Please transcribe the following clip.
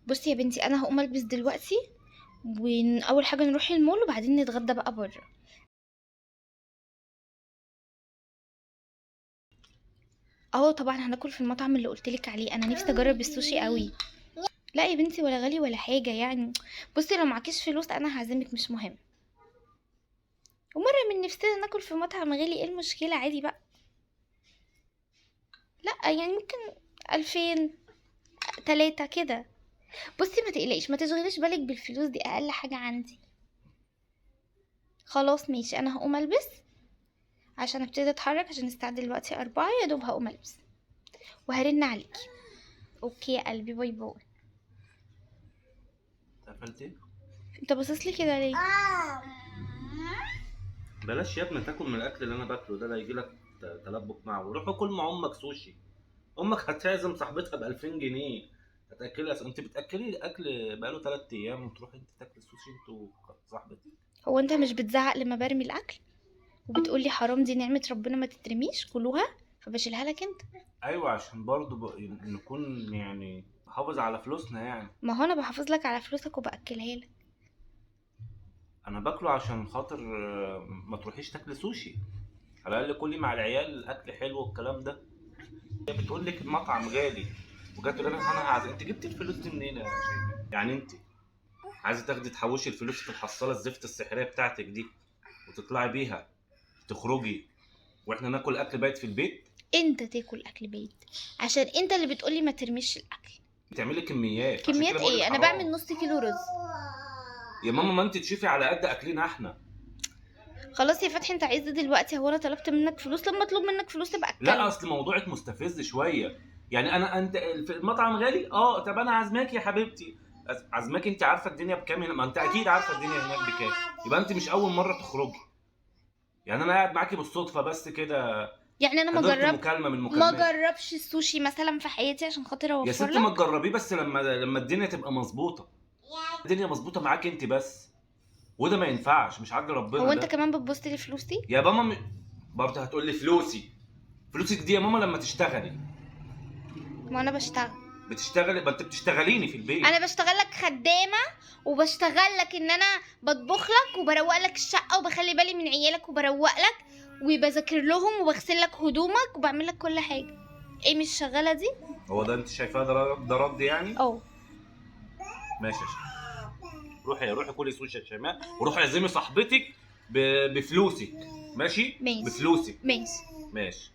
بصي يا بنتي، انا هقوم البس دلوقتي، واول حاجة نروح المول وبعدين نتغدى بقى بره. اه طبعا هناكل في المطعم اللي قلتلك عليه، انا نفسي اجرب السوشي قوي. لا يا بنتي، ولا غالي ولا حاجة يعني. بصي لو معكيش فلوس انا هعزمك، مش مهم. ومرة من نفسنا ناكل في مطعم غالي، ايه المشكله؟ عادي بقى. لا يعني ممكن 2000 3 كده. بصي ما تقلقيش، ما تشغليش بالك بالفلوس دي، اقل حاجة عندي. خلاص ماشي، انا هقوم البس عشان ابتدي اتحرك، عشان الساعة دلوقتي 4، يا دوب هقوم البس وهرن عليكي. okay يا قلبي، bye bye. قفلتي؟ انت باصص لي كده ليه؟ بلاش يا ابني تاكل من الاكل اللي انا باكله ده، لا يجي لك تلبك معه. روح كل مع امك سوشي، امك هتعزم صاحبتها ب 2000 جنيه هتاكلها. انت بتاكلي اكل بقاله 3 ايام وتروحي انت تاكلي سوشي انت وصاحبتك. هو انت مش بتزعق لما برمي الاكل وبتقولي حرام دي نعمه ربنا ما تترميش، كلوها، فبشيلها لك انت. ايوه عشان برضو نكون يعني نحافظ على فلوسنا يعني. ما هو انا بحافظ لك على فلوسك وباكلها لك. انا باكله عشان خاطر ما تروحيش تاكلي سوشي، على الاقل كلي مع العيال اكل حلو والكلام ده. هي بتقول لك المطعم غالي وجت تقول لك انا هعزم. انت جبتي الفلوس دي منين يا شيماء؟ يعني انت عايزه تاخدي تحوشي الفلوس في الحصاله الزفت السحريه بتاعتك دي وتطلعي بيها تخرجي واحنا ناكل اكل بايت في البيت؟ انت تاكل اكل بايت عشان انت اللي بتقولي ما ترميش الاكل. بتعملي كميات. كميات ايه؟ انا بعمل نص كيلو رز يا ماما. ما انت تشوفي على قد اكلنا احنا. خلاص يا فتحي، انت عايز دلوقتي؟ هو انا طلبت منك فلوس؟ لما اطلب منك فلوس ابقى اتكلم. لا اصل موضوعك مستفز شوية يعني. انا انت في المطعم غالي، طب انا عازماك يا حبيبتي، عازماك. انت عارفه الدنيا بكام هنا؟ ما انت اكيد عارفه الدنيا هناك بكام، يبقى انت مش اول مرة تخرجي. يعني انا قاعد معاكي بالصدفة بس كده يعني. انا ما جربت مكالمة من مكالمات، ما جربش السوشي مثلا في حياتي عشان خاطر اوفر يا ست. ما تجربيه بس لما الدنيا تبقى مظبوطة. الدنيا مظبوطة معاك انت بس، وده ما ينفعش، مش عدل ربنا. هو انت كمان بتبص لي فلوسي يا ماما؟ برضه هتقول لي فلوسي. فلوسك دي يا ماما لما تشتغلي. ما انا بشتغل. بتشتغلي؟ ما انت بتشتغليني في البيت. انا بشتغل لك خدامه، وبشتغل لك ان انا بطبخ لك وبروق لك الشقة وبخلي بالي من عيالك وبروق لك وبذاكر لهم وبغسل لك هدومك وبعمل لك كل حاجة. ايه مش شغالة دي؟ هو ده انت شايفاه ده رد يعني؟ اه ماشي يا شيماء، روحي كلي سوشي يا شيماء، وروحي اعزمي صاحبتك بفلوسك. ماشي؟ ماشي بفلوسك. ماشي ماشي.